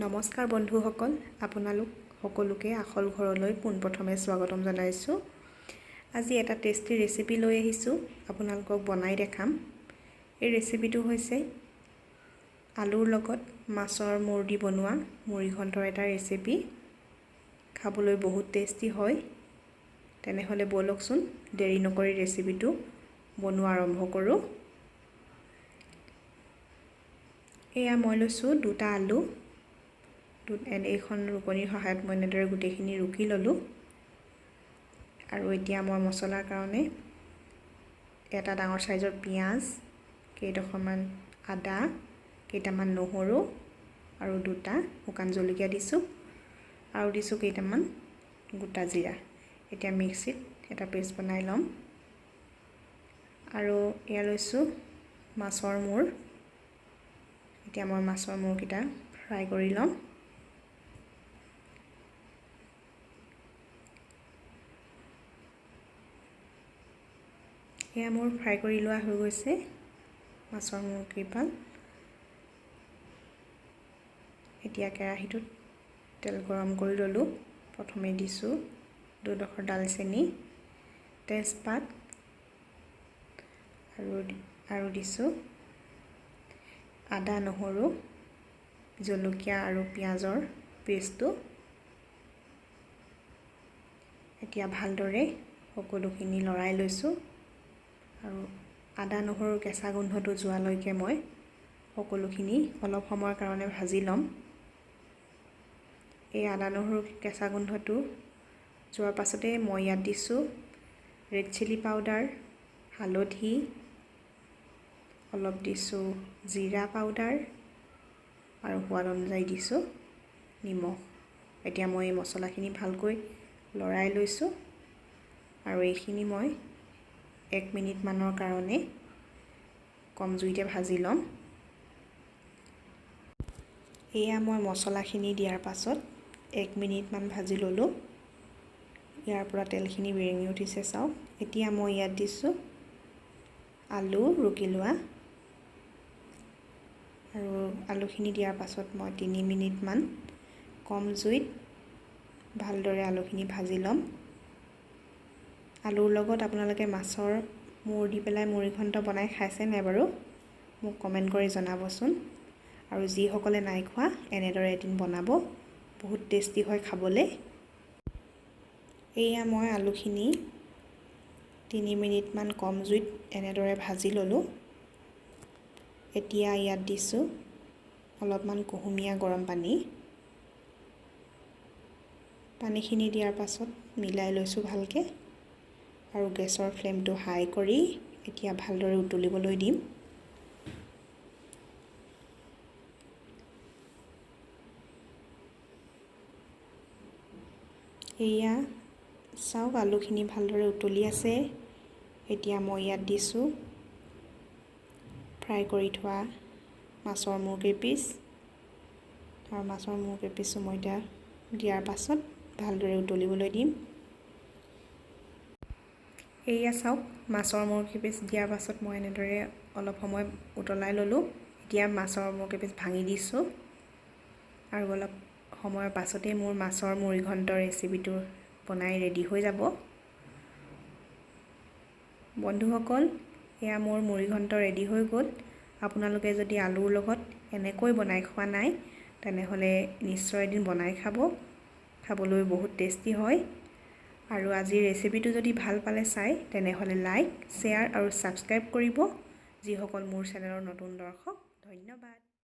নমস্কাৰ বন্ধুসকল, আপোনালোক সকলোকে আখল ঘৰলৈ পোনপ্ৰথমে স্বাগতম জনাইছোঁ। আজি এটা টেষ্টি ৰেচিপি লৈ আহিছোঁ, আপোনালোকক বনাই দেখাম। এই ৰেচিপিটো হৈছে আলুৰ লগত মাছৰ মূৰ দি বনোৱা মুড়িঘণ্টৰ এটা ৰেচিপি। খাবলৈ বহুত টেষ্টি হয়। তেনেহ'লে ব'লকচোন দেৰি নকৰি ৰেচিপিটো বনোৱা আৰম্ভ কৰোঁ। এয়া মই লৈছোঁ দুটা আলু। এইখন ৰুকনিৰ সহায়ত মই এনেদৰে গোটেইখিনি ৰুকি ল'লোঁ। আৰু এতিয়া মই মছলাৰ কাৰণে এটা ডাঙৰ চাইজৰ পিঁয়াজ, কেইডোখৰমান আদা, কেইটামান নহৰু আৰু দুটা শুকান জলকীয়া দিছোঁ আৰু দিছোঁ কেইটামান গোটা জিৰা। এতিয়া মিক্সিত এটা পেষ্ট বনাই ল'ম। আৰু এয়া লৈছোঁ মাছৰ মূৰ। এতিয়া মই মাছৰ মূৰকেইটা ফ্ৰাই কৰি ল'ম। এয়া মোৰ ফ্ৰাই কৰি লোৱা হৈ গৈছে মাছৰ মূৰকেইপাল। এতিয়া কেৰাহীটোত তেল গৰম কৰি ল'লোঁ। প্ৰথমে দিছোঁ দুডোখৰ ডালচেনি, তেজপাত আৰু দিছোঁ আদা, নহৰু, জলকীয়া আৰু পিঁয়াজৰ পেষ্টটো। এতিয়া ভালদৰে সকলোখিনি লৰাই লৈছোঁ আৰু আদা নহৰুৰ কেঁচা গোন্ধটো যোৱালৈকে মই সকলোখিনি অলপ সময়ৰ কাৰণে ভাজি ল'ম। এই আদা নহৰুৰ কেঁচা গোন্ধটো যোৱাৰ পাছতে মই ইয়াত দিছোঁ ৰেড চিলি পাউডাৰ, হালধি, অলপ দিছোঁ জিৰা পাউডাৰ আৰু সোৱাদ অনুযায়ী দিছোঁ নিমখ। এতিয়া মই এই মছলাখিনি ভালকৈ লৰাই লৈছোঁ আৰু এইখিনি মই 1 মিনিটমানৰ কাৰণে কম জুইতে ভাজি ল'ম। এয়া মই মছলাখিনি দিয়াৰ পাছত 1 মিনিটমান ভাজি ল'লোঁ। ইয়াৰ পৰা তেলখিনি বিৰিঙি উঠিছে চাওক। এতিয়া মই ইয়াত দিছোঁ আলু ৰুকি লোৱা আৰু আলুখিনি দিয়াৰ পাছত মই 3 মিনিটমান কম জুইত ভালদৰে আলুখিনি ভাজি ল'ম। আলুৰ লগত আপোনালোকে মাছৰ মূৰ দি পেলাই মুড়িঘণ্ট বনাই খাইছে নাই বাৰু মোক কমেণ্ট কৰি জনাবচোন। আৰু যিসকলে নাই খোৱা এনেদৰে এদিন বনাব, বহুত টেষ্টি হয় খাবলৈ। এয়া মই আলুখিনি 3 মিনিটমান কম জুইত এনেদৰে ভাজি ল'লোঁ। এতিয়া ইয়াত দিছোঁ অলপমান কুহুমীয়া গৰম পানী। পানীখিনি দিয়াৰ পাছত মিলাই লৈছোঁ ভালকৈ আৰু গেছৰ ফ্লেমটো হাই কৰি এতিয়া ভালদৰে উতলিবলৈ দিম। এয়া চাওক আলুখিনি ভালদৰে উতলি আছে। এতিয়া মই ইয়াত দিছোঁ ফ্ৰাই কৰি থোৱা মাছৰ মূৰ কেইপিচ আৰু মাছৰ মূৰ কেইপিচো মই এতিয়া দিয়াৰ পাছত ভালদৰে উতলিবলৈ দিম। এয়া চাওক মাছৰ মূৰ কেইপিচ দিয়াৰ পাছত মই এনেদৰে অলপ সময় উতলাই ল'লোঁ। এতিয়া মাছৰ মূৰ কেইপিচ ভাঙি দিছোঁ আৰু অলপ সময়ৰ পাছতেই মোৰ মাছৰ মুড়িঘণ্ট ৰেচিপিটো বনাই ৰেডি হৈ যাব। বন্ধুসকল, এয়া মোৰ মুড়িঘণ্ট ৰেডি হৈ গ'ল। আপোনালোকে যদি আলুৰ লগত এনেকৈ বনাই খোৱা নাই তেনেহ'লে নিশ্চয় এদিন বনাই খাব, খাবলৈ বহুত টেষ্টি হয়। আৰু আজিৰ ৰেচিপিটো যদি ভাল পালে চাই তেনেহ'লে লাইক, শ্বেয়াৰ আৰু ছাবস্ক্ৰাইব কৰিব। যিসকল মোৰ চেনেলৰ নতুন দৰ্শক, ধন্যবাদ।